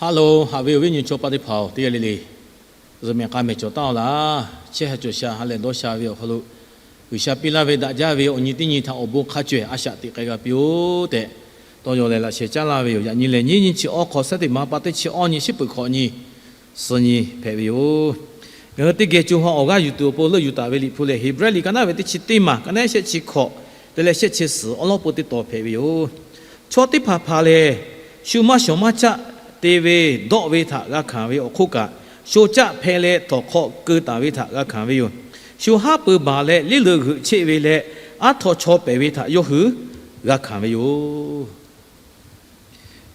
Hello, haꞈ ve awˬ viˉ awˬ nyi chaw pa teˇ hpaˍ-oˬ, teˇ g'aˇ le le zuhꞈ mehˬ k'a mehˬ cawˬ taˍ-oˬ laˇ. Chehˇ ha cawˬ sha ha lehˬ dawˇ sha ve awˬ hk'aw lo, G'uiˬsha piˇ laˇ ve daꞈ jaˇ ve awˬ nyi teˇ nyi htaꞈ awˬ bon hk'a cawehˬ a shaꞈ teꞈ k'ai g'a piˇ-oˆ tehꞈ, tawˇ yaw leh laꞈ sheh caˉ laˇ ve yoˬ. Yaꞈ nyi lehˬ, nyiˇ nyiˇ chi awˇ hk'aw, Sunday maˍ pa teˇ chi awˇ nyi, shiˉ peuˬ hkawꞈ nyi, suh nyi hpehꞈ ve yoˬ. Ngaˬ hui teˇ geh co ha awˬ g'aˇ yuˬ tuˬ awˬ pon leuˆ yuˬ taˍ ve Liꞈ hpu lehˬ, Heˍbrehˇ liꞈ ka naˉ ve teˇ chi teˇ maˬ, ka naˉ shehˆ chi hkawꞈ te leh shehˆ chi suhˍ awˉ lawˉ peu teˇ taw hpehꞈ ve yoˬ. Chaw teˇ hpaˍ hpaˍ lehˬ, shu maˇ shawˍ maˇ caˆ te ve dawˆ ve htaꞈ g'a hkanˍ ve awˬ hk'oˆ kaꞈ, shu caˆ hpeh leh tawˍ hk'aw keu taˍ ve htaꞈ g'a hkanˍ ve yoˬ. Shu haˉ pui baˬ leh liˇ leuˬ g'euꞈ cheˆ ve leh, aˉ htaw chaw pehˬ ve htaꞈ yawˇ hui g'a hkanˍ ve yoˬ.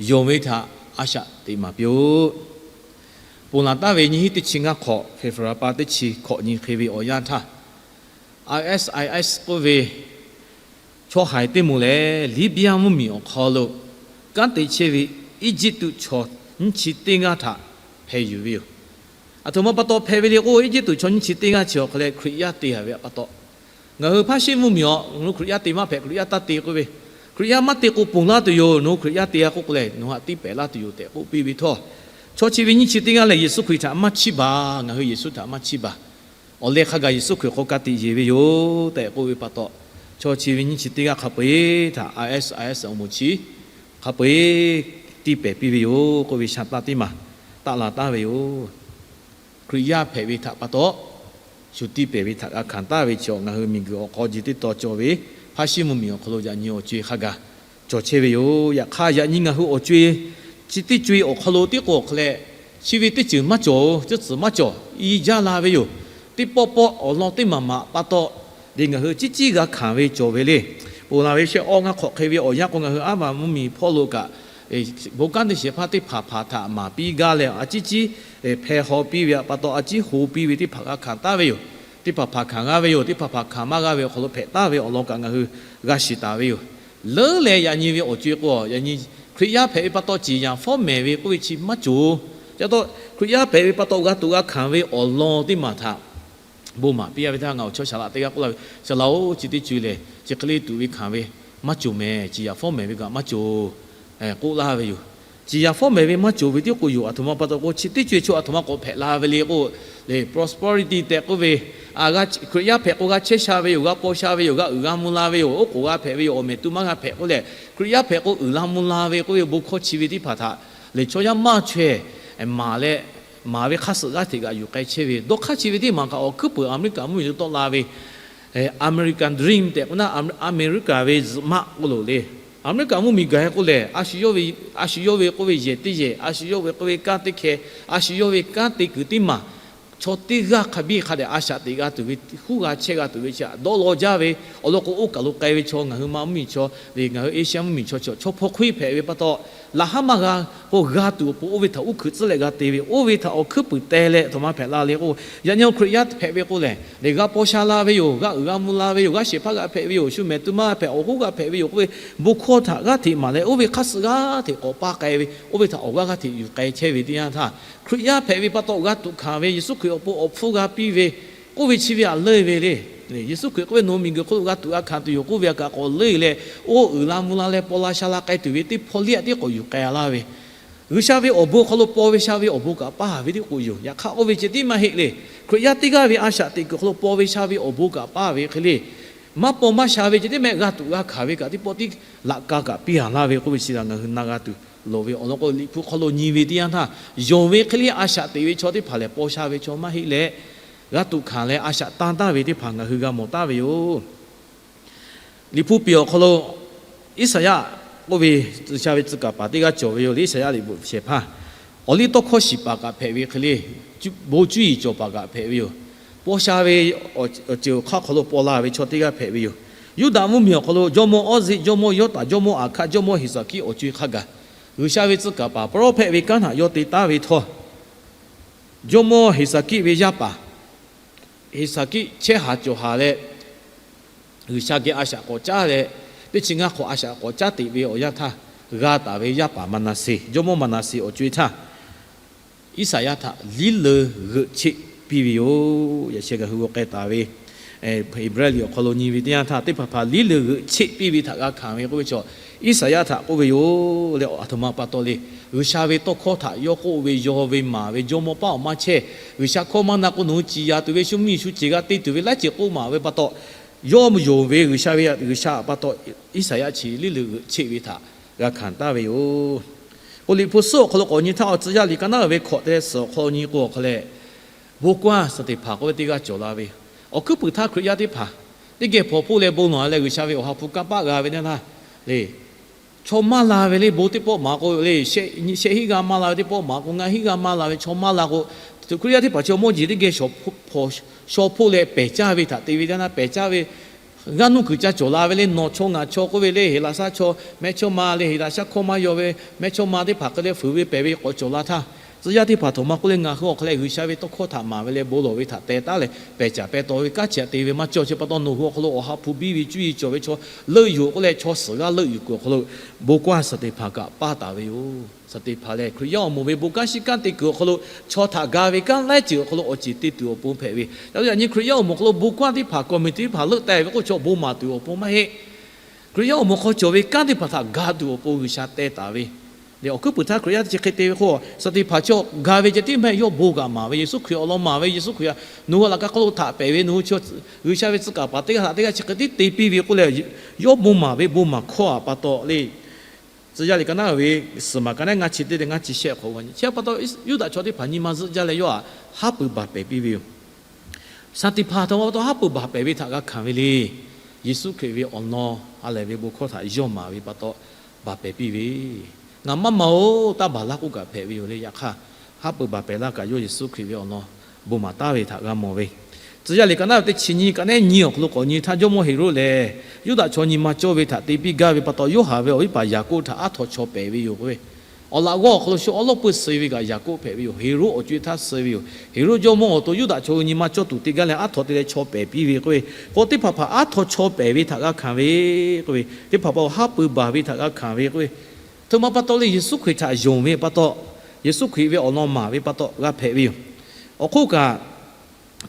Yonˍ ve htaꞈ a shaꞈ teꞈ maˍ piˇ-oˆ. Ponˬ laˬ taˍ ve nyiˇ hinˉ teˇ chi ngaˇ hk'awꞈ, February pa teˇ chi hkawꞈ nyi hk'e ve awˬ yanˇ htaˇ, ISIS k'oˆ ve chaw haiˬ teˇ moˍ lehˬ, Libya mvuhˇmiˬ awˬ hk'aw lo kanˉ te chehˇ ve Eˇjiˇtuꞈ chaw nyiˇ chi teˇ g'aˇ htaꞈ hpeh yuˬ ve yoˬ. Aˬ htoꞈ ma pa taw hpeh ve le k'o, Eˇjiˇtuꞈ chaw nyiˇ chi teˇ g'aˇ chi awˬ hk'aw leh Hkriꞈ yaˇ te a ve pa taw, ngaˬ hui hpaˇ shiˉ mvuhˇmiˬ awˬ, nawˬ hui Hkriꞈ yaˇ te maˇ hpehꞈ, Hkriꞈ yaˇ taˇ te k'oˆ ve, Hkriꞈ yaˇ maˇ te k'o ponˬ laˇ tuˬ yoˬ, nawˬ hui Hkriꞈ yaˇ te a k'oˆ k'o lehˬ nawˬ hui htaꞈ tiˇ pehˍ laˇ tuˬ yoˬ tehꞈ k'oˆ piˇ ve htawˇ, chaw chi ve nyiˇ chi teˇ g'aˇ lehˬ, Yeˍsuˆ Hkriꞈ htaꞈ maˇ chiˇ baˬ, ngaˬ hui Yeˍsuˆ htaꞈ maˇ chiˇ baˬ. Awˬ leh hk'a gaˬ Yeˍsuˆ Hkriꞈ k'o ka tiꞈ yeˬ ve yoˬ tehꞈ k'oˆ ve pa taw, chaw chi ve nyiˇ chi teˇ g'aˇ hk'a peu-eˬ htaꞈ ISIS awˬ moˍ chi hk'a peu-eˬ tiˇ pehˍ piˇ ve yoˬ k'oˆ ve sha taˇ teˇ maˬ taˆ la taˍ ve yoˬ. Hkriꞈ yaˇ hpehꞈ ve htaꞈ pa taw, shu tiˇ pehˍ ve htaꞈ g'a hkanˍ taˍ ve chi awˬ, ngaˬ hui miˬguiˬ awˬ hk'aw ji teˇ taw cawˬ ve hpaˇ shiˉ mvuhˇmiˬ awˬ hk'aw lo yaꞈ nyi awˬ co-e hk'a gaˬ cawˬ chehˇ ve yoˬ. Yaꞈ hk'aˇ, yaꞈ nyi ngaˬ hui awˬ co-e chi teˇ co-e awˬ hk'aw lo tiˉ k'o awˬ hk'aw leh, chi ve teˇ ceuˬ maˇ cawˬ, teˇ tcuhˍ maˇ cawˬ, i jaˇ la ve yoˬ. Teˇ pawˆ pawˆ awˬ lawn teˇ maˬ maꞈ pa taw, le ngaˬ hui ciˉ ciˉ g'a hkanˍ ve cawˬ ve le. Ponˬ laˬ ve shehˆ awˇ ngaˇ hk'awꞈ hk'e ve awˬ yanˇ k'o, ngaˬ hui aˉ vaˬ mvuhˇmiˬ hpawˇ lo kaꞈ, bon kanˉ te shehˍ hpaˇ teˇ hpaˍ hpaˍ htaꞈ maˍ piˇ gaˇ leh, a ciˉ ciˉ hpeh haw piˇ ve pa taw, a ciˉ ho piˇ ve teˇ hpaˍ g'a hkanˍ taˍ ve yoˬ. Teˇ hpaˍ hpaˍ hkanˍ g'a ve yoˬ. Teˇ hpaˍ hpaˍ hkanˍ maˇ g'a ve awˬ hk'aw lo hpehꞈ taˍ ve awˬ lawn kaꞈ ngaˬ hui g'a shiˍ taˍ ve yoˬ. Leuˉ leh yaꞈ nyi ve awˬ co-e k'o, yaꞈ nyi Hkriꞈ yaˇ hpehꞈ ve pa taw ciˍ yanˍ fawˉ mehˍ ve k'oˆ ve chi maˇ cawˬ. Chi pa taw, Hkriꞈ yaˇ hpehꞈ ve pa taw g'a tuꞈ g'a hkanˍ ve awˬ lawn teˇ maˬ htaꞈ bon maˍ piˇ a ve htaˇ, ngaˬ awˬ chawˇ shaˍ laꞈ teˇ g'aˇ k'oˆ laˇ ve, Shaˍ laꞈ-oˬ, chi teˇ co-e lehˬ, chi hk'e le tuꞈ ve hkanˍ ve maˇ cawˬ mehˍ. Ciˍ yanˍ fawˉ mehˍ ve kaꞈ maˇ cawˬ k'oˆ laˇ ve yoˬ. Ciˍ yanˍ fawˉ mehˍ ve maˇ cawˬ ve tiˉ k'o yoˬ. Aˬ htoꞈ ma pa taw k'o, chi teˇ co-e chaw aˬ htoꞈ ma k'awꞈ hpehꞈ la ve le k'o, le prosperity tehꞈ k'oˆ ve, Hkriꞈ yaˇ hpehꞈ k'o g'a chehˇ sha ve yoˬ, g'a paw sha ve yoˬ, g'a uiˍ g'a mvuh la ve yoˬ, oˉ k'oˍ g'a hpehꞈ ve yoˬ, awˬ mehˍ tu maˇ g'a hpehꞈ k'oˆ leh, Hkriꞈ yaˇ hpehꞈ k'o uiˍ la mvuh la ve k'oˆ ve bon hkawˇ chi ve teˇ hpaˍ htaꞈ lehˬ, chaw yaˇ maˇ chaweh maˍ leh, maˍ ve hk'aˇ suh g'aˇ hteꞈ g'aꞈ yuˬ k'ai chehˇ ve. Dawˇ hk'aˇ chi ve teˇ maˬ kaꞈ awˬ hkuiˉ peuˬ Aˍmeˍriˆkaˍ mvuhˇmiˬ lo tawˆ la ve American Dream tehꞈ k'oˆ na, Aˍmeˍriˆkaˍ ve zuhꞈ maˆ k'oˆ lo le. Aˍmeˍriˆkaˍ mvuhˇmiˬ gaˬ k'oˆ lehˬ, a shu yawˇ ve k'oˆ ve yehˬ teˇ yehˬ, a shu yawˇ ve k'oˆ ve kanˉ teˇ hkeh, a shu yawˇ ve kanˉ te kuiˬ teˇ maˬ, chaw teˇ g'aˇ hk'a biˇ hk'a dehꞈ a shaꞈ teꞈ g'a tuˬ ve, huˉ g'a chehˇ g'a tuˬ ve chi htaꞈ dawˇ law jaˇ ve awˬ lawn k'o, oˇ kaˬ lo k'ai ve chaw ngaˬ hui ma mvuhˇmiˬ chaw le, ngaˬ hui Asia mvuhˇmiˬ chaw chi chaw hpaw hk'oˆ hk'e hpehꞈ ve pa taw, laꞈ haˉ maˇ g'a k'o g'a tuˬ awˬ pon oˇ ve htaꞈ uˉ hkuiꞈ tcuhˉ leh g'a te ve, oˇ ve htaꞈ awˬ hkuiˉ puiˍ teh leh aˬ htoꞈ ma hpehꞈ la le k'o, yaꞈ nyi Hkriꞈ yaˇ hpehꞈ ve k'o lehˬ, le g'a paw sha la ve yoˬ, g'a uiˍ g'a mvuh la ve yoˬ, g'a shehˍ hpaˇ g'a hpehꞈ ve yoˬ, shu mehˍ tu maˇ hpehꞈ, awˬ hoˉ g'a hpehꞈ ve yoˬ k'oˆ ve bon hkawˇ htaꞈ g'aˇ hteꞈ maˍ leh, oˇ ve hk'aˇ suh g'aˇ hteꞈ k'awꞈ paˇ k'ai ve, oˇ ve htaꞈ awˬ g'aˇ g'aˇ hteꞈ yuˬ k'ai chehˇ ve teˇ yanˇ htaˇ, Hkriꞈ yaˇ hpehꞈ ve pa taw g'a tuꞈ hkanˍ ve, Yeˍsuˆ Hkriꞈ awˬ pon awˬ hpfuhˇ g'a piˇ ve k'oˆ ve chi ve htaꞈ leuˆ ve le. Yeˍsuˆ Hkriꞈ k'oˆ ve, Nawˬ hui miˬguiˬ hk'oˆ lo g'a tuꞈ g'a hkanˍ tuˬ yoˬ k'oˆ ve htaꞈ kaꞈ k'awꞈ leuˆ leh, oˇ uiˍ la mvuh la leh paw la sha la k'ai tuˬ ve teˇ hpawˇ liˇ aꞈ tiˉ k'awꞈ yuˬ k'ai a laˇ ve, G'uiˬsha ve awˬ bon hk'aw lo paw ve sha ve awˬ bon kaꞈ paˇ ve tiˉ k'o yoˬ. Yaꞈ hk'aˇ oˇ ve ceh tiˉ maˇ heˆ le. Hkriꞈ yaˇ teˇ g'aˇ ve a shaꞈ teꞈ kuiˬ hk'aw lo paw ve sha ve awˬ bon kaꞈ paˇ ve hk'e le. Maˇ paw maˇ sha ve ceh tiˉ mehˆ g'a tuꞈ g'a hkanˍ ve kaꞈ teˇ pawˆ tiˉ laꞈ ka kaꞈ piˇ a laˇ ve k'oˆ ve chi htaꞈ ngaˬ hui na g'a tuˬ loˍ ve awˬ lawn k'o, Liꞈ hpu hk'aw lo nyi ve teˇ yanˇ htaˇ, yonˍ ve hk'e le a shaꞈ teꞈ ve chaw teˇ hpaˍ lehˬ, paw sha ve chaw maˇ heˆ leh, g'a tuꞈ hkanˍ leh a shaꞈ tanˇ taˍ ve teˇ hpaˍ ngaˬ hui g'a mawˬ taˍ ve yoˬ. Liꞈ hpu piˍ awˬ hk'aw lo Iˉsaˍyaˆ k'oˆ ve G'uiˬsha ve tcuh kaˍ paˍ teˇ g'aˇ cawˬ ve yoˬ le. Iˉsaˍyaˆ liꞈ bvuhꞈ shehˍ hpaˇ awˬ liˇ tawˇ hkawˇ shiˍ paˍ kaꞈ hpehꞈ ve hk'e le, bon cuˇ yiˍ cawˬ paˍ kaꞈ hpehꞈ ve yoˬ. Paw sha ve awˬ ceuˬ awˬ hk'aˇ hk'aw lo paw la ve chaw teˇ g'aˇ hpehꞈ ve yoˬ. Yuˇdaꞈ mvuhˇmiˬ awˬ hk'aw lo jawˇmawˇ Awˇziˆ, jawˇmawˇ Yawˇtaˍ, jawˇmawˇ Aˍhkaˆ, jawˇmawˇ Heˍsaˍkiˆ awˬ co-e hk'a gaˬ, G'uiˬsha ve tcuh kaˍ paˍ pawˇ rawˇ hpehˆ ve kanˉ htaꞈ yawˇ te taˉ ve htawˇ, jawˇmawˇ Heˍsaˍkiˆ ve yaˇ paˍ Heˍsaˍkiˆ chehˇ haˍ cawˬ haˍ leh, G'uiˬsha geh a shaꞈ k'awꞈ caˉ leh, teˇ chi ngaˇ hk'awꞈ a shaꞈ k'awꞈ caˉ teꞈ ve awˬ yanˇ htaˇ, g'a taˍ ve yaˇ paˍ Maˍnaˍseˍ, jawˇmawˇ Maˍnaˍseˍ awˬ co-e htaˇ, Iˉsaˍyaˆ htaꞈ liˉ leu g'euꞈ cheˆ piˇ ve yoˬ. Yaꞈ sheh ngaˬ hui g'aw k'ai taˍ ve Heˍbrehˇ liꞈ awˬ hk'aw lo nyi ve teˇ yanˇ htaˇ, teˇ hpaˍ hpaˍ liˉ leu g'euꞈ cheˆ piˇ ve htaꞈ g'a hkanˍ ve k'oˆ ve chaw, Iˉsaˍyaˆ htaꞈ k'oˆ ve yoˬ le. Aˬ htoꞈ ma pa taw le. G'uiˬsha ve tawˇ hkawˇ htaꞈ yawˇ k'oˆ ve, yawˇ ve maˍ ve, jawˇmawˇ paˉ awˬ maˇ chehˇ. G'uiˬsha hkawˇ maˇ na k'o, nawˬ hui ciˍ yanˍ tuˬ ve, shu miˬ shu ceˬ g'a te tuˬ ve laiˉ ceuˬ k'oˆ maˍ ve pa taw, yawˇ yonˍ ve G'uiˬsha ve, G'uiˬsha pa taw Iˉsaˍyaˆ chi liˇ leuꞈ g'euꞈ cheˆ ve htaꞈ g'a hkanˍ taˍ ve yoˬ. K'o, Liꞈ hpu suhˉ awˬ hk'aw lo k'awꞈ nyi htaˇ, Tcuh yaˇ liꞈ ka naˉ ve hkawꞈ te suhˍ awˬ hk'aw lo nyi k'o, awˬ hk'aw leh bon kawˇ Saˍteˍhpanˍ k'oˆ ve teˇ g'aˇ cawˬ la ve. Awˬ hkuiˉ puiˍ htaˇ Hkriꞈ yaˇ teˇ hpaˍ teˇ geh hpaw hpoˆ leh bon lawˬ leh, G'uiˬsha ve awˬ ha hpu kanˇ paˆ g'a ve teˇ yanˇ htaˇ le, chaw maˇ la ve le. Bon teˇ pawˆ maˍ k'o le, shehˆ hinˉ g'aˇ maˇ la ve, teˇ pawˆ maˍ k'o ngaˇ hinˉ g'aˇ maˇ la ve chaw maˇ la k'o, Hkriꞈ yaˇ teˇ hpaˍ chi awˬ mawˇ jeˬ teˇ geh shaw hpoˆ leh pehˬ caˇ ve htaꞈ te ve teˇ yanˇ htaˇ, pehˬ caˇ ve g'aˇ nuˇ kuiˬ ca cawˬ la ve le. Nawˬ chaw ngaˬ chaw k'oˆ ve le, Heˍlaˍsaˆ chaw mehˇchawˇma le, Heˍlaˍsaˆ hkawˇ maˇ yaw ve mehˇchawˇma teˇ hpaˍ hk'e leh fuiˍ ve pehˬ ve k'awꞈ cawˬ la htaˇ, Tcuh yaˇ teˇ hpaˍ htoꞈ ma k'oˆ le, ngaˬ hui awˬ hk'aw leh G'uiˬsha ve tawˇ hkawˇ htaꞈ maˍ ve leh bon lawˬ ve htaꞈ teh taˉ leh pehˬ caˍ peh taw ve kanˉ chi htaꞈ te ve maˇ cawˬ. Chi pa taw nawˬ hui awˬ hk'aw lo awˬ ha hpu biˇ ve cuˇ yiˍ cawˬ ve chaw leuˆ yuˬ k'oˆ leh, chaw suhˍ g'aˇ leuˆ yuˬ kuiˬ awˬ hk'aw lo bon kawˇ Saˍteˍhpanˍ kaꞈ paˇ taˍ ve yoˬ. Saˍteˍhpanˍ lehˬ Hkriꞈ yaˇ awˬ moˍ ve bon kanˉ shiˉ kanˉ te kuiˬ awˬ hk'aw lo chaw htaꞈ ga ve kanˉ laiˉ ceuˬ awˬ hk'aw lo awˬ ceˬ te tuˬ awˬ pon hpehꞈ ve. Yaꞈ nyi Hkriꞈ yaˇ awˬ moˍ awˬ hk'aw lo bon kanˉ teˇ hpaˍ, committee teˇ hpaˍ leuˆ teh ve k'oˆ chaw bon maˍ tuˬ awˬ pon maˇ heˆ. Hkriꞈ yaˇ awˬ moˍ hk'aw cawˬ ve kanˉ teˇ hpaˍ htaꞈ ga tuˬ awˬ pon G'uiˬsha teh taˍ ve. Awˬ hkuiˉ puiˍ htaˇ Hkriꞈ yaˇ teˇ chi hk'e te ve k'o, Saˍteˍhpanˍ chaw ga ve ceh tiˉ maˇ heˆ, yawˇ bon kaꞈ maˍ ve, Yeˍsuˆ Hkriꞈ awˬ lawn maˍ ve, Yeˍsuˆ Hkriꞈ htaꞈ nawˬ hui laꞈ ka hk'aw lo htaꞈ pehˬ ve, nawˬ hui G'uiˬsha ve tcuh kaˍ paˍ teˇ g'aˇ htaꞈ teˇ g'aˇ chi hk'e tiˉ te piˇ ve k'oˆ leh, yawˇ bon maˍ ve bon maˍ hkawˇ aꞈ pa taw le. Tcuh yaˇ liꞈ ka naˉ ve suhˍ maˬ ka naˉ ngaˇ chi teˇ leh ngaˇ chi shehˆ hk'aw, chi pa taw Yuˇdaꞈ chaw teˇ hpaˍ nyi ma zuhˆ jaˇ leh yawˇ htaꞈ haˉ pui baˬ pehˍ piˇ ve yoˬ. Saˍteˍhpanˍ htaꞈ pa taw haˉ pui baˬ pehˍ ve htaꞈ g'a hkanˍ ve le. Yeˍsuˆ Hkriꞈ ve awˬ lawn ha lehˬ ve bon hkawˇ htaꞈ yawˇ maˍ ve pa taw baˬ pehˍ piˇ ve, Ngaˬ maˇ maˇ-oˬ, taˇ baˬ laˇ k'oˆ kaꞈ hpehꞈ ve yoˬ le. Yaꞈ hk'aˇ, haˉ pui baˬ pehˍ laˇ kaꞈ yawˇ Yeˍsuˆ Hkriꞈ ve awˬ lawn bon maˍ taˍ ve htaꞈ g'a mawˬ ve. Tcuh yaˇ liꞈ ka naˉ ve teˇ chi nyiˇ ka naˉ nyiˇ awˬ hk'aw lo k'awꞈ nyi htaˇ, jawˇmawˇ Heˍroˆ lehˬ Yuˇdaꞈ chaw nyi ma cawˇ ve htaꞈ te piˇ gaˇ ve pa taw, Yoˇhanˬ ve awˬ viˉ paˍ Yaˍkoˆ htaꞈ aˉ htaw chaw pehˍ ve yoˬ k'oˆ ve. Awˬ laꞈ g'awˇ awˬ hk'aw lo shu awˉ lawˉ pui suh ve kaꞈ Yaˍkoˆ hpehꞈ ve yoˬ. Heˍroˆ awˬ co-e htaˇ suh ve yoˬ. Heˍroˆ jawˇmawˇ awˬ to Yuˇdaꞈ chaw hui nyi ma cawˇ tuˬ te gaˇ leh aˉ htaw te leh chaw pehˍ piˇ ve k'oˆ ve. K'o teˇ hpaˍ hpaˍ aˉ htaw chaw pehˍ ve htaꞈ g'a hkanˍ ve k'oˆ ve, teˇ hpaˍ hpaˍ haˉ pui baˬ ve htaꞈ g'a hkanˍ ve k'oˆ ve, hteˇ ma pa taw le Yeˍsuˆ Hkriꞈ htaꞈ yonˍ ve pa taw, Yeˍsuˆ Hkriꞈ ve awˬ lawn maˍ ve pa taw g'a hpehꞈ ve yoˬ. Awˬ hk'oˆ kaꞈ,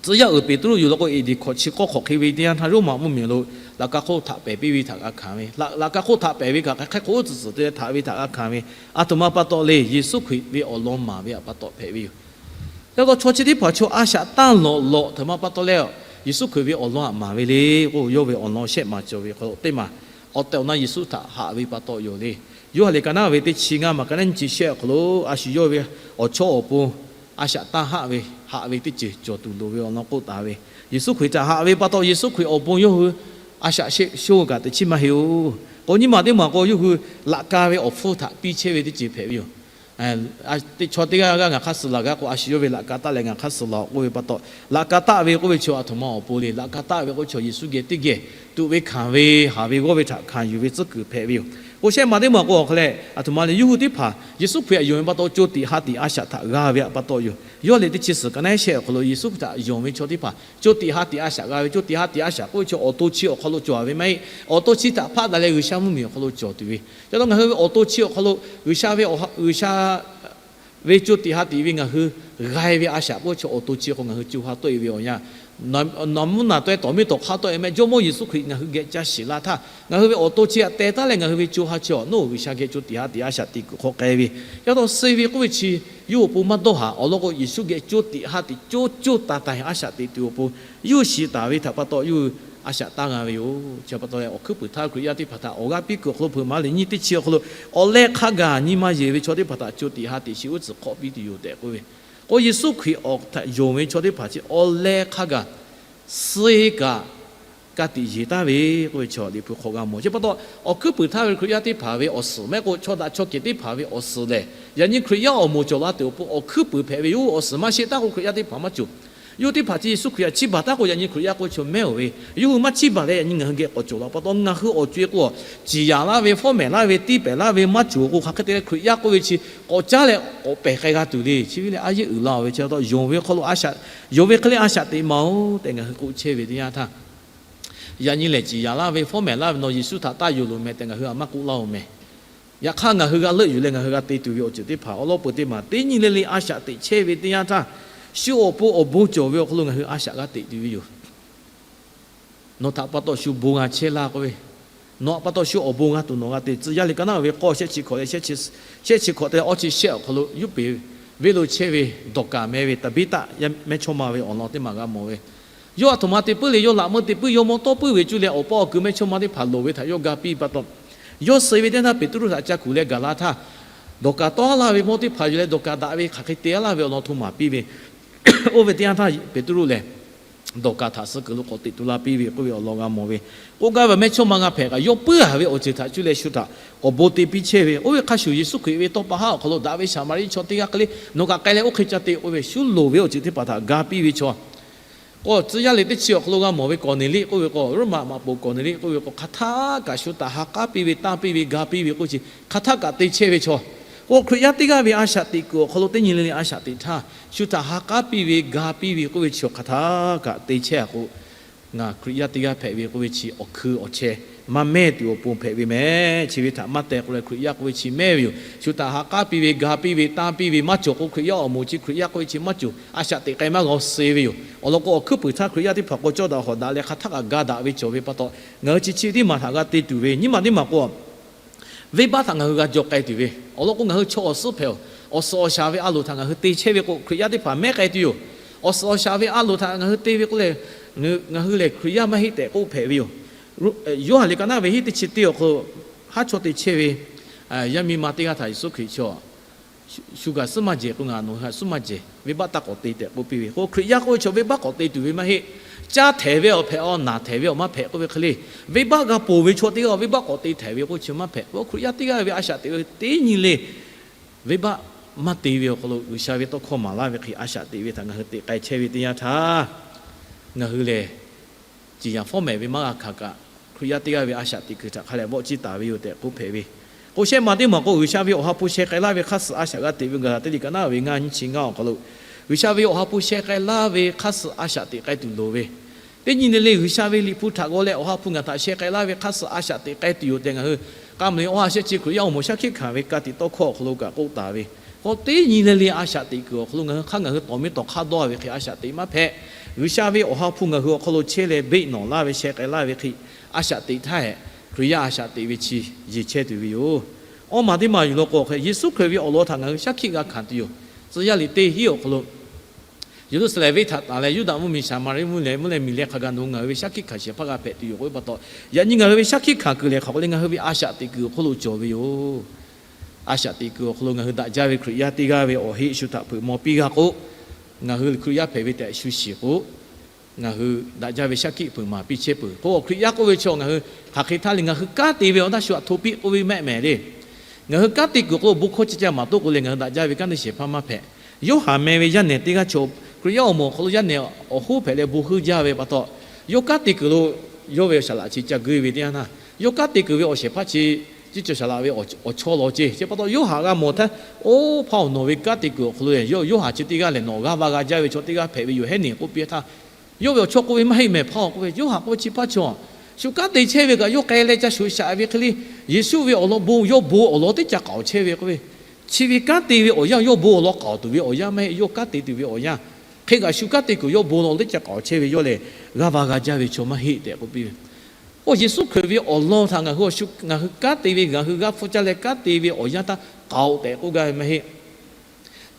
tcuh yaˇ uiˍ Peˍtruˆ yuˬ la k'o, Eˍdeˍ hkawꞈ chi k'awˇ hk'awꞈ hk'e ve teˇ yanˇ htaˇ, Roˉmaꞈ mvuhˇmiˬ lo laꞈ ka hk'oˆ htaꞈ pehˍ piˇ ve htaꞈ g'a hkanˍ ve, laꞈ, laꞈ ka hk'oˆ htaꞈ pehˍ ve kaꞈ hk'aˬ hk'e k'oˆ tcuhˍ tcuhˍ te leh htaꞈ ve htaꞈ g'a hkanˍ ve, aˬ htoꞈ ma pa taw le Yeˍsuˆ Hkriꞈ ve awˬ lawn maˍ ve pa taw hpehꞈ ve yoˬ. Yaꞈ taw chaw chi teˇ hpaˍ chaw a shaꞈ tanˇ lawꞈ lawꞈ hteˇ ma pa taw leh, Yeˍsuˆ Hkriꞈ ve awˬ lawn aꞈ maˍ ve le k'o, yawˇ ve awˬ lawn shehˆ maˬ cawˬ ve hk'aw lo teˇ maˬ awˬ tehˬ awˬ na Yeˍsuˆ htaꞈ haꞈ ve pa taw yoˬ le. Yoˇhanˬ liꞈ ka naˉ ve teˇ chi ngaˇ maˬ ka naˉ nyiˇ chi shehˆ awˬ hk'aw lo, a shu yawˇ ve awˬ chawˇ awˬ pon a shaꞈ tanˇ haˆ ve, haꞈ ve teˇ ceuˬ cawˬ tuˬ loˍ ve awˬ lawn k'oˆ taˍ ve. Yeˍsuˆ Hkriꞈ htaꞈ haꞈ ve pa taw, Yeˍsuˆ Hkriꞈ awˬ pon yawˇ hui a shaꞈ sheˆ sho kaꞈ teꞈ chiˉ maˇ heˆ-oˬ. K'o nyiˇ maˬ teˇ maˬ k'o, yawˇ hui laꞈ ka ve awˬ hpfuhˇ htaꞈ piˇ chehˇ ve teˇ ceuˬ hpehꞈ ve yoˬ. Teˇ chaw teˇ g'aˇ g'aˇ ngaˬ hk'aˇ suh laˬ g'a k'o, a shu yawˇ ve laꞈ ka taˆ leh ngaˬ hk'aˇ suh laˬ k'oˆ ve pa taw, laꞈ ka taˆ ve k'oˆ ve chi aˬ htoꞈ ma awˬ pon le. Laꞈ ka taˆ ve k'oˆ ve chi Yeˍsuˆ geh teˇ geh tuꞈ ve hkanˍ ve, haˍ ve g'awˇ ve htaꞈ hkanˍ yuˬ ve tcuhˉ kuiˬ hpehꞈ ve yoˬ. K'o shehˆ maˬ teˇ maˬ k'o awˬ hk'aw leh, aˬ htoꞈ ma le, yawˇ hui teˇ hpaˍ Yeˍsuˆ Hkriꞈ htaꞈ yonˍ ve pa taw, co tiꞈ ha tiꞈ a shaꞈ htaꞈ g'a ve pa taw yoˬ. Yoˇhanˬ liꞈ teˇ chi suhˍ ka naˉ shehˆ awˬ hk'aw lo Yeˍsuˆ Hkriꞈ htaꞈ yonˍ ve chaw teˇ hpaˍ co tiꞈ ha tiꞈ a shaꞈ g'a ve. Co tiꞈ ha tiꞈ a shaꞈ k'oˆ ve chi awˬ to chi awˬ hk'aw lo cawˬ ve maˇ heˆ. Awˬ to chi htaꞈ hpaˆ daꞈ leh G'uiˬsha mvuhˇmiˬ awˬ hk'aw lo cawˬ tuˬ ve. Ca taw ngaˬ hui ve awˬ to chi awˬ hk'aw lo G'uiˬsha ve, G'uiˬsha ve co tiꞈ ha tiꞈ ve ngaˬ hui g'a ve a shaꞈ k'oˆ ve chi awˬ to chi hk'aw ngaˬ hui co ha tawˆ-e ve awˬ yanˇ, naˍ mvuhˇ naˬ taweh tawˍ miˇ tawˍ hk'aˇ tawˆ-e meh, Jawˇmawˇ Yeˍsuˆ Hkriꞈ ngaˬ hui geh ca shiˍ la htaˇ, ngaˬ hui ve awˬ to chi htaꞈ teh taˉ leh ngaˬ hui ve co ha chi awˬ nawˉ G'uiˬsha geh co tiꞈ ha tiꞈ a shaꞈ teꞈ kuiˬ hk'aw k'ai ve. Ca taw suh ve k'oˆ ve chi yawˇ awˬ pon maˇ dawˇ haˍ. Awˬ lawn k'o, Yeˍsuˆ geh co tiꞈ ha tiꞈ co co taiˍ taiˍ a shaꞈ teꞈ tuˬ awˬ pon yawˇ hui shiˍ taˍ ve htaꞈ pa taw, yawˇ hui a shaꞈ tanˇ g'a ve yoˬ. Chi pa taw leh, awˬ hkuiˉ puiˍ htaˇ Hkriꞈ yaˇ teˇ hpaˍ htaꞈ awˬ g'aˇ piˇ kuiˬ awˬ hk'aw lo hpeuꞈ maˍ leh, nyiˇ teˇ chi awˬ hk'aw lo awˬ leh hk'a gaˬ nyi ma yeˬ ve chaw teˇ hpaˍ htaꞈ co tiꞈ ha tiꞈ shi uˉ tcuhˍ hk'awˆ piˇ tuˬ yoˬ tehꞈ k'oˆ ve. K'o Yeˍsuˆ Hkriꞈ awˬ htaꞈ yonˍ ve chaw teˇ hpaˍ chi awˬ leh hk'a gaˬ suh-e kaꞈ ka tiꞈ yeˬ taˍ ve k'oˆ ve chi Liꞈ hpu hk'aw g'a mawˬ. Chi pa taw, awˬ hkuiˉ puiˍ htaˇ ve Hkriꞈ yaˇ teˇ hpaˍ ve awˬ suhˍ maˇ heˆ k'o, chaw daꞈ chaw kehˬ teˇ hpaˍ ve awˬ suhˍ lehˬ, yaꞈ nyi Hkriꞈ yaˇ awˬ moˍ cawˬ la tuˬ awˬ pon awˬ hkuiˉ puiˍ hpehꞈ ve yoˬ. Awˬ suhˍ maˇ sheˆ taˉ k'o, Hkriꞈ yaˇ teˇ hpaˍ maˇ cawˬ. Yawˇ teˇ hpaˍ chi Yeˍsuˆ Hkriꞈ htaꞈ chiˇ baˬ taˉ k'o, yaꞈ nyi Hkriꞈ yaˇ k'oˆ ve chaw mehˉ-oˬ ve. Yawˇ hui maˇ chiˇ baˬ leh yaꞈ nyi ngaˬ hui geh k'awꞈ cawˬ la pa taw, ngaˬ hui awˬ co-e k'o, ciˍ yanˍ laˇ ve, fawˉ mehˍ laˇ ve, tiˇ pehˍ laˇ ve maˇ cawˬ k'o, hk'aˬ hk'e te leh Hkriꞈ yaˇ k'oˆ ve chi k'awꞈ caˉ leh k'awꞈ pehˬ k'ai g'a tuˬ le. Chi ve leh a yeˇ uiˍ la-oˬ ve chi pa taw, yonˍ ve hk'aw lo a shaꞈ, yonˍ ve hk'e le a shaꞈ teꞈ maˍ-oˬ tehꞈ ngaˬ hui k'oˆ chehˇ ve teˇ yanˇ htaˇ, yaꞈ nyi lehˬ ciˍ yanˍ laˇ ve, fawˉ mehˍ laˇ ve nawˬ Yeˍsuˆ htaꞈ taˇ yonˍ loˍ meh tehꞈ ngaˬ hui a maˇ k'oˆ laˇ-oˬ meh. Yaꞈ hk'aˇ, ngaˬ hui g'a leuˆ yuˬ leh ngaˬ hui g'a te tuˬ ve awˬ ceuˬ teˇ hpaˍ awˬ lawn peuˬ teˇ maˬ teˇ nyi le le a shaꞈ teꞈ chehˇ ve teˇ yanˇ htaˇ, shu awˬ pon awˬ bon cawˬ ve awˬ hk'aw lo ngaˬ hui a shaꞈ g'a teꞈ tuˬ ve yoˬ. Nawˬ htaꞈ pa taw shu bon g'a chehˇ laˇ k'oˆ ve, Nawˬ pa taw shu awˬ bon g'a tuˬ nawˬ g'a te. Tcuh yaˇ liꞈ ka naˉ ve k'awˇ shehˆ chi hkawꞈ leh shehˆ chi, shehˆ chi hkawꞈ te leh awˇ chi shehˆ awˬ hk'aw lo yuˇ peˍ venˇ lo chehˇ ve Dawˍkaˍ meh ve Taˍbiˆtaˆ mehˇchawˇma ve awˬ lawn teˇ maˬ g'a mawˬ ve. Yawˇ aˬ htoꞈ ma te puiˉ le, yawˇ laꞈ meuˇ te puiˉ, yawˇ mawˇ tawˇ puiˉ ve cuˇ leh awˬ paw awˬ kuiˬ mehˇchawˇma teˇ hpaˍ loˍ ve htaꞈ yawˇ ga piˇ pa taw, yawˇ suh ve teˇ naˇ Peˍtruˆ htaꞈ ca kuˬ leh gaˬ la htaˇ, Dawˍkaˍ tawˇ laˇ ve mawˇ teˇ hpaˍ yuˬ leh Dawˍkaˍ daꞈ ve hk'aˬ hk'e te laˇ ve awˬ lawn htoꞈ ma piˇ ve, oˇ ve teˇ yanˇ htaˇ Peˍtruˆ lehˬ, Dawˍkaˍ htaꞈ suh kuiˬ lo k'awꞈ teꞈ tu la piˇ ve k'oˆ ve awˬ lawn g'a mawˬ ve. K'oˆ gaˇ ve mehˇchawˇma g'a hpehꞈ kaꞈ yawˇ puiˉ a ve awˬ ceuˬ htaꞈ cuˇ leh shu htaꞈ awˬ bon te piˇ chehˇ ve. Oˇ ve hk'a shuˍ Yeˍsuˆ Hkriꞈ ve tawˇ pa haˉ awˬ hk'aw lo daꞈ ve Saˍmaˍriˆ chaw teˇ g'aˇ hk'e le nawˬ kaꞈ k'ai leh oˇ hk'e ca te k'oˆ ve shu loˍ ve awˬ ceuˬ teˇ hpaˍ htaꞈ ga piˇ ve chaw. K'o, Tcuh yaˇ liꞈ teˇ chi awˬ hk'aw lo g'a mawˬ ve Kawˍneˍliˆ k'oˆ ve k'o, Roˉmaꞈ maꞈ poˍ Kawˍneˍliˆ k'oˆ ve k'o, hk'aˬ htaˇ kaꞈ shu htaꞈ ha k'aˉ piˇ ve, tanˇ piˇ ve, ga piˇ ve k'oˆ chi hk'aˬ htaˇ kaꞈ te chehˇ ve chaw. K'o, Hkriꞈ yaˇ teˇ g'aˇ ve a shaꞈ teꞈ kuiˬ awˬ hk'aw lo teˇ nyi le le a shaꞈ teꞈ htaˇ, shu htaꞈ ha k'aˉ piˇ ve, ga piˇ ve k'oˆ ve chi hk'aˬ htaˇ kaꞈ te chehˇ a k'o, ngaˬ Hkriꞈ yaˇ teˇ g'aˇ hpehꞈ ve k'oˆ ve chi awˬ hkui awˬ cheh maˇ mehˇ tuˬ awˬ pon hpehꞈ ve meh. Chi ve htaꞈ maˇ teh k'o leh Hkriꞈ yaˇ k'oˆ ve chi mehˇ ve yoˬ. Shu htaꞈ ha k'aˉ piˇ ve, ga piˇ ve, tanˇ piˇ ve maˇ cawˬ k'o, Hkriꞈ yaˇ awˬ moˍ chi Hkriꞈ yaˇ k'oˆ ve chi maˇ cawˬ. A shaꞈ teꞈ k'ai maˇ g'aw suh ve yoˬ. Awˬ lawn k'o, awˬ hkuiˉ puiˍ htaˇ Hkriꞈ yaˇ teˇ hpaˍ k'o cawˇ daꞈ hawˍ daꞈ leh hk'aˬ htaˇ kaꞈ ga daꞈ ve cawˬ ve pa taw, ngaˬ hui chi chi teˇ maˬ htaꞈ g'a te tuˬ ve nyiˇ maˬ teˇ maˬ k'o, venˇbaˆ htaꞈ ngaˬ hui g'a jaw k'ai tuˬ ve awˬ lawn k'o, ngaˬ hui chaw awˬ suhˉ hpehꞈ-oˬ, awˬ suhˍ awˬ shaˍ ve a loˍ htaꞈ ngaˬ hui te chehˇ ve k'o, Hkriꞈ yaˇ teˇ hpaˍ mehˉ k'ai tuˬ yoˬ. Awˬ suhˍ awˬ shaˍ ve a loˍ htaꞈ ngaˬ hui te ve k'oˆ leh, ngaˬ hui lehˬ Hkriꞈ yaˇ maˇ heˆ tehꞈ k'oˆ hpehꞈ ve yoˬ. Yoˇhanˬ liꞈ ka naˉ ve hiˉ teˇ chi teˇ awˬ hk'aw lo haˉ chaw te chehˇ ve yaˇ miˇ ma teˇ g'aˇ htaꞈ Yeˍsuˆ Hkriꞈ chaw shu kaꞈ suhˉ maˇ jehˬ k'o, ngaˬ nawˬ hui htaꞈ suhˉ maˇ jehˬ, venˇbaˆ taˇ k'awꞈ te tehꞈ k'oˆ piˇ ve. K'o, Hkriꞈ yaˇ k'oˆ ve chaw venˇbaˆ k'awꞈ te tuˬ ve maˇ heˆ. Caˇ htehˍ ve awˬ hpehꞈ-aˬ, naˬ htehˍ ve awˬ maˇ hpehꞈ k'oˆ ve hk'e le, venˇbaˆ g'a ponˬ ve chaw teˇ g'aˇ venˇbaˆ k'awꞈ te htehˍ ve k'oˆ chi maˇ hpehꞈ. K'o, Hkriꞈ yaˇ teˇ g'aˇ ve a shaꞈ teꞈ ve teˇ nyi le venˇbaˆ maˇ te ve awˬ hk'aw lo G'uiˬsha ve tawˇ hkawˇ maˍ laˇ ve hk'e a shaꞈ teꞈ ve htaꞈ ngaˬ hui teꞈ k'ai chehˇ ve teˇ yanˇ htaˇ, ngaˬ hui lehˬ ciˍ yanˍ fawˉ mehˍ ve maˇ g'a hkanˍ kaꞈ, Hkriꞈ yaˇ teˇ g'aˇ ve a shaꞈ teꞈ kuiˬ htaꞈ hk'a lehˬ vawˆ ciˇ taˍ ve yoˬ tehꞈ k'oˆ hpehꞈ ve. K'o, shehˆ ma teˇ maˬ k'o, G'uiˬsha ve Awˬ ha hpu sheh k'ai laˇ ve hk'aˇ suh a shaꞈ g'a teꞈ ve Gaˍlaˍtiˆ liꞈ ka naˉ ve ngaˇ nyiˇ chi ngaˇ awˬ hk'aw lo, G'uiˬsha ve Awˬ ha hpu sheh k'ai laˇ ve hk'aˇ suh a shaꞈ teꞈ k'ai tuˬ loˍ ve. Teˇ nyi le le G'uiˬsha ve Liꞈ hpu htaꞈ g'aw leh Awˬ ha hpu ngaˬ htaꞈ sheh k'ai laˇ ve hk'aˇ suh a shaꞈ teꞈ k'ai tuˬ yoˬ tehꞈ ngaˬ hui k'a meuꞈ awˬ ha shehˆ chi Hkriꞈ yaˇ awˬ moˍ shaˉ hkiˆ hkanˍ ve ka tiꞈ tawˇ hkawˇ awˬ hk'aw lo kaꞈ k'oˆ taˍ ve. K'o, teˇ nyi le le a shaꞈ teꞈ kuiˬ awˬ hk'aw lo ngaˬ hui hk'aˇ ngaˬ hui tawˍ miˇ tawˍ hk'aˇ dawˇ ve hk'e a shaꞈ teꞈ maˇ hpehꞈ. G'uiˬsha ve Awˬ ha hpu ngaˬ hui awˬ hk'aw lo chehˇ leh beˆ nawˬ laˇ ve sheh k'ai laˇ ve hk'e a shaꞈ teꞈ htaˇ hehꞈ, Hkriꞈ yaˇ a shaꞈ teꞈ ve chi yeˬ chehˇ tuˬ ve yoˬ. Awˇ maˬ teˇ maˬ yuˬ law k'o, Yeˍsuˆ Hkriꞈ ve awˬ lawn htaꞈ ngaˬ hui shaˉ hkiˆ g'a hkanˍ tuˬ yoˬ. Tcuh yaˇ liꞈ teˇ hinˉ awˬ hk'aw lo Yeˍruˆsaˍlehnˍ venˇ htaꞈ tanˬ leh Yuˇdaꞈ mvuhˇmiˬ Saˍmaˍriˆ mvuhˇmiˬ leh mvuhˇ leh miˬ leh hk'a gaˬ nawˬ ngaˬ hui ve shaˉ hkiˆ hkanˍ shehˍ hpaˇ g'a hpehꞈ tuˬ yoˬ k'oˆ ve pa taw, yaꞈ nyi ngaˬ hui ve shaˉ hkiˆ hkanˍ kuiˬ lehˬ hk'aˬ hk'e le ngaˬ hui ve a shaꞈ teꞈ kuiˬ awˬ hk'aw lo cawˬ ve yoˬ. A shaꞈ teꞈ kuiˬ awˬ hk'aw lo ngaˬ hui daꞈ jaˇ ve Hkriꞈ yaˇ teˇ g'aˇ ve awˬ heˆ shu htaꞈ peuˬ maw piˇ g'a k'o, ngaˬ hui Hkriꞈ yaˇ hpehꞈ ve tehꞈ shu shiˍ k'o, ngaˬ hui daꞈ jaˇ ve shaˉ hkiˆ peuˬ maˍ piˇ chehˇ peuˬ. K'o, Hkriꞈ yaˇ k'oˆ ve chaw ngaˬ hui hk'aˬ hk'e htaˇ le ngaˬ hui kanˉ te ve awˬ htaˇ shu htaꞈ hto piˇ k'oˆ ve mehˆ mehˍ le. Ngaˬ hui kanˉ te kuiˬ k'o bon hkawˇ ceh ca maˍ toˆ k'o leh ngaˬ hui daꞈ jaˇ ve kanˉ te shehˍ hpaˇ maˇ hpehꞈ. Yoˇhanˬ meh ve yaˇ nehˬ teˇ g'aˇ chaw Hkriꞈ yaˇ awˬ moˍ awˬ hk'aw lo yaˇ nehˬ awˬ hoˉ hpehꞈ leh bon heuˆ jaˇ ve pa taw, yawˇ kanˉ te kuiˬ lo yawˇ ve awˬ shaˍ laꞈ chi ca guˇ ve teˇ yanˇ htaˇ, yawˇ kanˉ te kuiˬ ve awˬ shehˍ hpaˇ chi ciˇ cawˬ shaˍ laꞈ ve awˬ chaw law ceh. Chi pa taw Yoˇhanˬ g'a mawˬ htaˇ, Oˇ hpaˇ-oˬ, nawˬ ve kanˉ te kuiˬ awˬ hk'aw lo Yoˇhanˬ chi teˇ g'aˇ lehˬ nawˬ g'aˇ va g'a jaˇ ve chaw teˇ g'aˇ hpehꞈ ve yoˬ heˉ neˬ k'oˆ piˇ htaˇ, yawˇ ve awˬ chawˇ k'oˆ ve maˇ heˆ mehˍ hpaˇ-oˬ k'oˆ ve, Yoˇhanˬ k'oˆ ve chi hpaˇ chaw shu kanˉ te chehˇ ve kaꞈ yawˇ k'ai leh ca shuˍ shaꞈ ve hk'e le, Yeˍsuˆ ve awˬ lawn bon yawˇ bon awˬ lawn teˇ ca k'aoˍ chehˇ ve k'oˆ ve, chi ve kanˉ te ve awˬ yanˇ yawˇ bon awˬ lawn k'aoˍ tuˬ ve awˬ yanˇ maˇ heˆ, yawˇ kanˉ te tuˬ ve awˬ yanˇ. Hk'e kaꞈ shu kanˉ te kuiˬ yawˇ bon lawn teˇ ca k'aoˍ chehˇ ve yawˇ lehˬ, g'aˇ va g'a jaˇ ve chaw maˇ heˆ tehꞈ k'oˆ piˇ ve. K'o, Yeˍsuˆ Hkriꞈ ve awˬ lawn htaꞈ ngaˬ hui, ngaˬ hui kanˉ te ve ngaˬ hui g'a hpfuhˇ caˇ leh kanˉ te ve awˬ yanˇ htaˇ k'aoˍ tehꞈ k'oˆ gaˇ ve maˇ heˆ.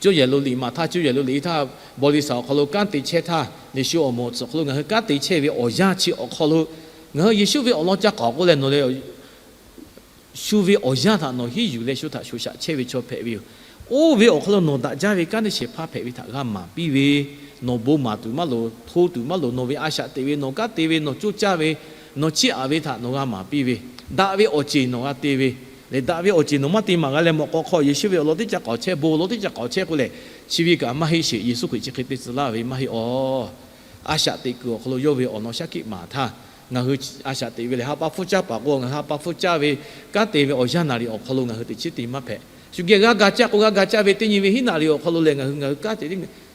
Cuˇ yehˬ lo liꞈ maˍ htaˇ, cuˇ yehˬ lo liꞈ htaˇ, bawˇliˇsaˍ awˬ hk'aw lo kanˉ te chehˇ htaˇ, Yeˍsuˆ awˬ moˍ tcuhꞈ hk'aw lo ngaˬ hui kanˉ te chehˇ ve awˬ yanˇ chi awˬ hk'aw lo, ngaˬ hui Yeˍsuˆ ve awˬ lawn ca k'aoˍ k'oˆ leh nawˬ leh shu ve awˬ yanˇ htaꞈ nawˬ hiˉ yuˬ leh shu htaꞈ shuˍ shaꞈ chehˇ ve chaw hpehꞈ ve yoˬ. Oˇ ve awˬ hk'aw lo nawˬ daꞈ jaˇ ve kanˉ te shehˍ hpaˇ hpehꞈ ve htaꞈ g'a maˍ piˇ ve, nawˬ bon maˍ tuˬ maˇ loˍ, hto tuˬ maˇ loˍ, nawˬ ve a shaꞈ teꞈ ve, nawˬ kanˉ te ve, nawˬ coˇ caˇ ve, nawˬ chiˇ aꞈ ve htaꞈ nawˬ g'a maˍ piˇ ve, daꞈ ve awˬ ceˬ nawˬ g'a te ve lehˬ, daꞈ ve awˬ ceˬ nawˬ maˇ te maˍ g'a leh mawꞈ k'aw hk'aw Yeˍsuˆ ve awˬ lawn teˇ ca k'aoˍ chehˇ, bon awˬ lawn teˇ ca k'aoˍ chehˇ k'oˆ lehˬ, chi ve kaꞈ maˇ heˆ sheˍ. Yeˍsuˆ Hkriꞈ chi hk'e te tcuh laˇ ve maˇ heˆ awˬ. A shaꞈ teꞈ kuiˬ awˬ hk'aw lo yawˇ ve awˬ lawn shaˉ hkiˆ maˍ htaˇ, ngaˬ hui a shaꞈ teꞈ ve lehˬ ha pa hpfuhˇ caˇ paˍ k'o, ngaˬ hui ha pa hpfuhˇ caˇ ve kanˉ te ve awˬ yanˇ naˍ riˍ awˬ hk'aw lo ngaˬ hui teꞈ chiˉ te maˇ hpehꞈ. Shu geh g'a ga caˇ k'o, g'a ga caˇ ve teˇ nyi ve hiˉ naˍ riˍ awˬ hk'aw lo lehˬ, ngaˬ hui ngaˬ hui kanˉ te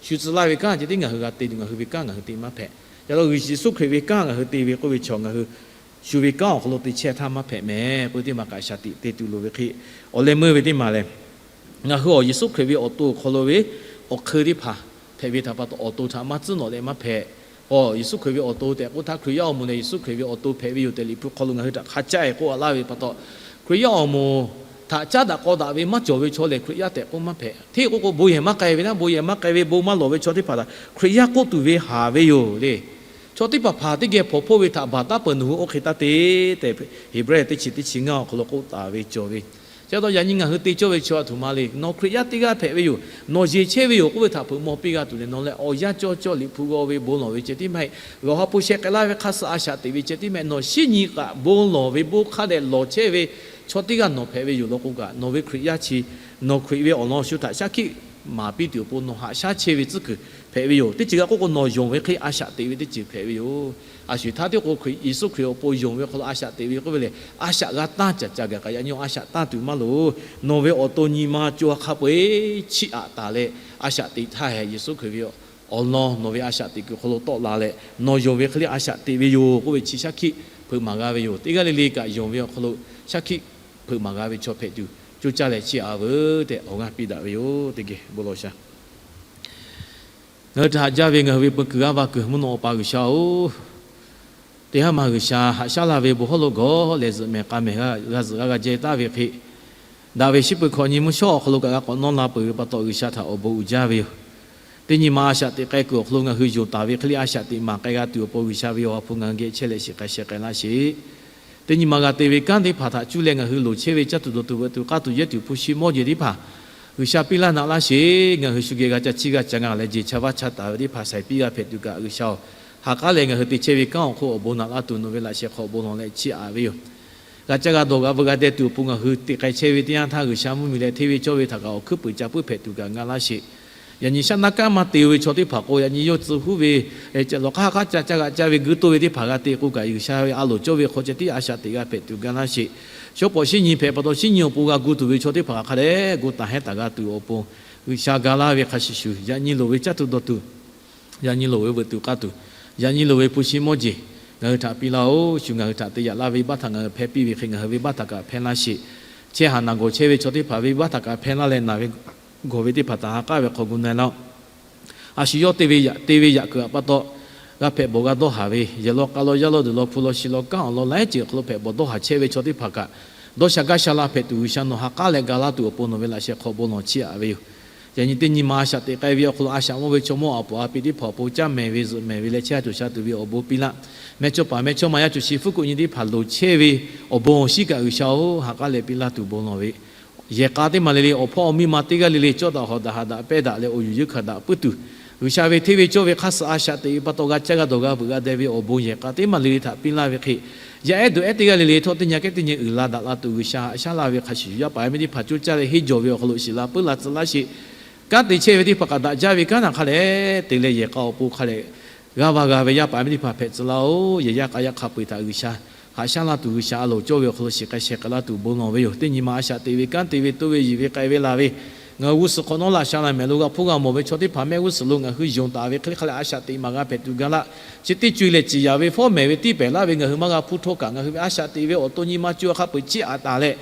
shu tcuh laˇ ve kanˉ ceh tiˉ ngaˬ hui g'a te tuˬ, ngaˬ hui ve kanˉ ngaˬ hui te maˇ hpehꞈ. Ca lo Yeˍsuˆ Hkriꞈ ve kanˉ ngaˬ hui te ve k'oˆ ve chaw ngaˬ hui shu ve kanˉ awˬ hk'aw lo te chehˇ htaˇ maˇ hpehꞈ mehˍ k'oˆ ve teˇ maˬ kaꞈ shaˍ tiꞈ te tuˬ loˍ ve hk'e, awˬ leh meuˇ ve teˇ maˬ lehˬ, ngaˬ hui awˬ Yeˍsuˆ Hkriꞈ ve awˬ to awˬ hk'aw lo ve awˬ hk'eun teˇ hpaˍ hpehꞈ ve htaꞈ pa taw, awˬ to htaꞈ maˇ tcuhˉ nawꞈ leh maˇ hpehꞈ. Yeˍsuˆ Hkriꞈ ve awˬ to tehꞈ k'oˆ htaˇ, Hkriꞈ yaˇ awˬ moˍ lehˬ Yeˍsuˆ Hkriꞈ ve awˬ to hpehꞈ ve yoˬ tehꞈ Liꞈ hpu hk'aw lo ngaˬ hui htaꞈ hk'a caˇ-e k'oˆ a laˇ ve pa taw, Hkriꞈ yaˇ awˬ moˍ htaꞈ caˉ daꞈ k'aw daꞈ ve maˇ cawˬ ve chaw lehˬ Hkriꞈ yaˇ tehꞈ k'oˆ maˇ hpehꞈ. Hteˇ k'oˆ k'o, bon yehˬ maˇ k'ai ve naˉ, bon yehˬ maˇ k'ai ve bon maˇ lawˬ ve chaw teˇ hpaˍ htaꞈ Hkriꞈ yaˇ k'oˆ tuˬ ve haˍ ve yoˬ le. Chaw teˇ hpaˍ hpaˍ teˇ geh hpawnˬ hpoˆ ve htaꞈ baˬ taˉ peuˬ nawˬ hui oˇ hk'e taˇ te tehꞈ, Heˍbrehˇ teˇ chi teˇ chi ngaˇ awˬ hk'aw lo k'oˆ taˍ ve cawˬ ve. Chi pa taw yaꞈ nyi ngaˬ hui te cawˇ ve chaw a htoꞈ ma le, nawˬ Hkriꞈ yaˇ teˇ g'aˇ hpehꞈ ve yoˬ, nawˬ yeˬ chehˇ ve yoˬ k'oˆ ve htaꞈ hpeuꞈ maw piˇ g'a tuˬ leh, nawˬ leh awˬ yanˇ cawˇ cawˇ Liꞈ hpu g'aw ve bon lawˬ ve ceh tiˉ maˇ heˆ. Awˬ ha hpu sheh k'ai laˇ ve hk'aˇ suh a shaꞈ teꞈ ve ceh tiˉ maˇ heˆ. Nawˬ shinˉ nyi kaꞈ bon lawˬ ve bon hk'a dehꞈ lawˬ chehˇ ve chaw teˇ g'aˇ nawˬ hpehꞈ ve yoˬ law k'o kaꞈ, nawˬ ve Hkriꞈ yaˇ chi, nawˬ Hkriꞈ ve awˬ lawn shu htaꞈ shaˉ hkiˆ maˍ piˇ tuˬ awˬ pon nawˬ haꞈ shaˉ chehˇ ve tcuhˉ kuiˬ hpehꞈ ve yoˬ. Teˇ ceuˬ g'a k'oˆ k'o, nawˬ yonˍ ve hk'e a shaꞈ teꞈ ve teˇ ceuˬ hpehꞈ ve yoˬ. A shu htaˇ teˇ k'o, Yeˍsuˆ Hkriꞈ awˬ pon yonˍ ve hk'aw lo a shaꞈ teꞈ ve k'oˆ ve lehˬ, a shaꞈ g'a tanˇ caˍ caˍ gaˬ kaꞈ yaꞈ nyi a shaꞈ tanˇ tuˬ maˇ loˍ. Nawˬ ve awˬ to nyi ma co ha hk'a peu-eˬ chiˇ aꞈ taˍ leh, a shaꞈ teꞈ htaˇ hehꞈ Yeˍsuˆ Hkriꞈ ve awˬ lawn nawˬ ve a shaꞈ teꞈ kuiˬ hk'aw lo tawˆ la leh, nawˬ yonˍ ve hk'e le a shaꞈ teꞈ ve yoˬ k'oˆ ve chi shaˉ hkiˆ hpeuꞈ maˍ g'a ve yoˬ. Teˇ g'aˇ le le kaꞈ yonˍ ve awˬ hk'aw lo shaˉ hkiˆ hpeuꞈ maˍ g'a ve chaw hpehꞈ tuˬ coˇ caˇ leh chiˇ aꞈ veuˬ tehꞈ awˬ g'aˇ piˇ daꞈ ve yoˬ. Teˇ geh bon lawˬ sha. Ngaˬ hui htaꞈ haꞈ jaˇ ve ngaˬ hui ve peu kuiˬ g'aˇ va kuiˬ mvuhˇ naw awˬ pa G'uiˬsha-oˬ, teˇ haˉ ma G'uiˬsha haꞈ shaˉ laˇ ve bon hawˉ lo gawˬ leh zuhꞈ mehˍ k'a mehˍ g'a zuhꞈ g'a g'a jehˇ taˍ ve hk'e, daꞈ ve shiˉ peuˬ hkawꞈ nyi mvuhˇ shawˉ awˬ hk'aw lo kaꞈ g'a k'awꞈ nawˇ la peuˬ ve pa taw, G'uiˬsha htaꞈ awˬ bon uiˍ jaˇ ve yoˬ. Teˇ nyi ma a shaꞈ teꞈ k'ai kuiˬ awˬ hk'aw lo ngaˬ hui yonˍ taˍ ve hk'e le a shaꞈ teꞈ maˍ k'ai g'a tuˬ awˬ pon G'uiˬsha ve awˬ ha hpu ngaˬ hui geh chehˇ leh shiˍ k'ai sheh k'ai laˇ sheˍ. Teˇ nyi ma g'a te ve kanˉ teˇ hpaˍ htaꞈ cuˇ leh ngaˬ hui loˍ chehˇ ve caˇ tuˬ dawˬ tuˬ veuꞈ tuˬ k'aˇ tuˬ yehˇ tuˬ hpu shi mawˇ jeˬ teˇ hpaˍ G'uiˬsha piˇ laˇ naꞈ laˇ sheˍ. Ngaˬ hui shu geh g'a ca chiˇ g'a ca ngaˬ leh jeˬ cha vaˇ cha taˍ ve teˇ hpaˍ shaiˍ piˇ g'a hpehꞈ tuˬ kaꞈ, G'uiˬsha-oˬ, ha k'aˉ leh ngaˬ hui te chehˇ ve kanˉ awˬ hk'oˆ awˬ bon naꞈ laˇ tuˬ nawˬ ve laꞈ sheh hk'aw bon lawˬ leh chiˇ aꞈ ve yoˬ. G'a caˇ g'a dawˬ g'a veuꞈ g'a deh tuˬ awˬ pon ngaˬ hui te k'ai chehˇ ve teˇ yanˇ htaˇ, G'uiˬsha mvuhˇmiˬ leh hteˇ ve cawˇ ve htaꞈ kaꞈ awˬ hkuiˉ puiˍ ca puiˉ hpehꞈ tuˬ kaꞈ ngaˬ laˇ sheˍ. Yaꞈ nyi shaˉ naˆ kanˉ maˇ te-o ve chaw teˇ hpaˍ k'o, yaꞈ nyi yawˇ tcuh huˉ ve lawˬ k'aˉ ha k'aˉ ca ca g'aꞈ ca ve guiˇ toˇ ve teˇ hpaˍ g'a te k'o kaꞈ, G'uiˬsha ve a loˍ cawˇ ve hk'aw ceh tiˉ a shaꞈ teꞈ g'a hpehꞈ tuˬ gaˇ laˇ sheˍ. Shawˉ pawˍ shinˉ nyi hpehꞈ pa taw, shinˉ nyi awˬ pon g'a gu tuˬ ve chaw teˇ hpaˍ hk'a dehꞈ gu taˍ hehnˇ taˍ g'a tuˬ awˬ pon, G'uiˬsha ga laˇ ve hk'a shuˍ shuˍ, yaꞈ nyi loˍ ve caˇ tuˬ dawˬ tuˬ, yaꞈ nyi loˍ ve veuꞈ tuˬ k'aˇ tuˬ, yaꞈ nyi loˍ ve hpu shi mawˇ jeˬ ngaˬ hui htaꞈ piˇ laˇ-oˬ. Shu ngaˬ hui htaꞈ te yaꞈ laˇ ve baˆ htaꞈ ngaˬ hui hpehˇ piˇ ve hk'e, ngaˬ hui ve baˆ htaꞈ kaꞈ hpehˇ laˇ sheˍ. Chehˇ haˍ naˬ gawˬ chehˇ ve chaw teˇ hpaˍ ve baˆ htaꞈ kaꞈ hpehˇ laˇ leh, naˬ ve gawˬ ve teˇ hpaˍ htaꞈ ha k'aˉ ve hk'aw gu na laˇ-oˆ. A shu yawˇ te ve yaꞈ te ve yaꞈ kuiˬ aꞈ pa taw, g'a hpehꞈ bawˬ g'a dawˇ haˍ ve, yehˬ law k'a law yaˇ law deuˬ law hpu law shi law kanˉ awˬ lawn laiˉ ceuˬ hk'aw lo hpehꞈ bawˬ dawˇ haˍ chehˇ ve chaw teˇ hpaˍ kaꞈ, dawˇ sha gaˇ sha la hpehꞈ tuˬ G'uiˬsha nawˬ ha k'aˉ leh ga laˇ tuˬ awˬ pon nawˬ ve laꞈ sheh hk'aw bon lawˬ chiˇ aꞈ ve yoˬ. Yaꞈ nyi teˇ nyi ma a shaꞈ teꞈ k'ai ve awˬ hk'aw lo a shaꞈ mawˇ ve chaw mawˇ aꞈ poˍ a pi teˇ hpaˍ awˬ pon caˇ mehˍ ve zuhꞈ mehˍ ve leh chehˇ sha cawˬ sha tuˬ ve awˬ bon piˇ laˇ. Mehˇchawˇ paˍ mehˇchawˇma yaˇ cawˬ shi fuˉ kuꞈ nyi teˇ hpaˍ loˍ chehˇ ve awˬ bon awˬ shinˉ kaꞈ G'uiˬsha-oˬ, ha k'aˉ leh piˇ laˇ tuˬ bon lawˬ ve, yehˬ k'a teˇ maˬ le le awˬ hpawˇ awˬ miˇ ma teˇ g'aˇ le le cawˇ daꞈ hawꞈ daꞈ haꞈ daꞈ pehnˇ daꞈ leh awˬ yuˬ yeunˇ hkanˍ daꞈ puiˉ tuˬ, G'uiˬsha ve hteˇ ve cawˇ ve hk'aˇ suh a shaꞈ teꞈ ve pa taw g'a caˇ g'a dawˬ g'a veuꞈ g'a deh ve awˬ bon yehˬ k'a teˇ maˬ le le htaꞈ piˇ laˇ ve hk'e, yaˇ ehˉ dawꞈ ehˉ teˇ g'aˇ le le htawˇ teˇ nyi kehˉ teˇ nyi uiˍ la daꞈ la tuˬ G'uiˬsha haꞈ shaˉ laˇ ve hk'a shuˍ shuˍ, yaˇ paˍ yaˇ miˇ teˇ hpaˍ coˇ caˇ leh henˇ jawˬ ve awˬ hk'aw lo shiˍ la puiˉ la tcuh laˇ sheˍ. Kanˉ te chehˇ ve teˇ hpaˍ kaꞈ daꞈ jaˇ ve kanˉ htaꞈ hk'a dehꞈ te leh yehˬ k'a awˬ pon hk'a dehꞈ g'aˇ va g'a ve yaˇ paˍ yaˇ miˇ teˇ hpaˍ hpehꞈ tcuh laˇ-oˬ. Yehˬ yaˇ k'a yaˇ hk'a peu-eˬ htaꞈ G'uiˬsha haꞈ shaˉ laˇ tuˬ G'uiˬsha a loˍ cawˇ ve awˬ hk'aw lo shiˍ k'ai sheh k'ai laˇ tuˬ bon lawˬ ve yoˬ. Teˇ nyi ma a shaꞈ teꞈ ve kanˉ te ve toˇ ve yiˬ ve k'ai ve laˬ ve, ngaˬ hui g'uˇ suhˍ hk'awꞈ nawˉ laꞈ sha la mehˍ lo g'a hpuˇ g'a mawˬ ve chaw teˇ hpaˍ mehˆ g'uˇ suhˍ lo ngaˬ hui yonˍ taˍ ve hk'e le hk'a leh a shaꞈ teꞈ maˍ g'a hpehꞈ tuˬ ga laˇ. Chi teˇ co-e lehˬ ciˍ yanˍ ve fawˉ mehˍ ve tiˉ pehˍ laˇ ve ngaˬ hui maˇ g'a hpuˇ htawˇ kaꞈ, ngaˬ hui ve a shaꞈ teꞈ ve awˬ to nyi ma co ha k'a peu-eˬ chiˇ aꞈ taˍ leh,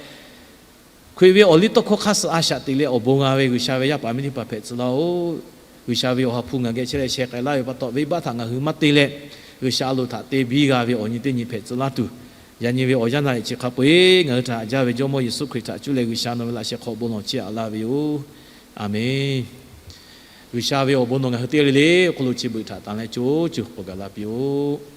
Hkriꞈ ve awˬ liˇ tawˇ hkawˇ hk'aˇ suh a shaꞈ teꞈ leh awˬ bon g'a ve G'uiˬsha ve yaˇ paˍ miˇ teˇ hpaˍ hpehꞈ tcuh laˇ-oˬ. G'uiˬsha ve awˬ ha hpu ngaˬ geh chehˇ leh sheh k'ai laˇ ve pa taw, venˇbaˆ htaꞈ ngaˬ hui maˇ te leh, G'uiˬsha a loˍ htaꞈ te biˇ g'a ve awˬ nyi teˇ nyi hpehꞈ tcuh laˇ tuˬ, yaꞈ nyi ve awˬ yanˇ na leh chi hk'a peu-eˬ ngaˬ hui htaꞈ haꞈ jaˇ ve Jawˇmawˇ Yeˍsuˆ Hkriꞈ htaꞈ cuˇ leh G'uiˬsha nawˬ ve laꞈ sheh hk'aw bon lawˬ chiˇ aꞈ laˇ ve yoˬ. Aˬmenˍ. G'uiˬsha ve awˬ bon nawˬ ngaˬ hui teˇ g'aˇ le le awˬ hk'aw lo chi beuꞈ htaꞈ tanˍ leh co co k'awꞈ gaˬ la piˇ-oˆ.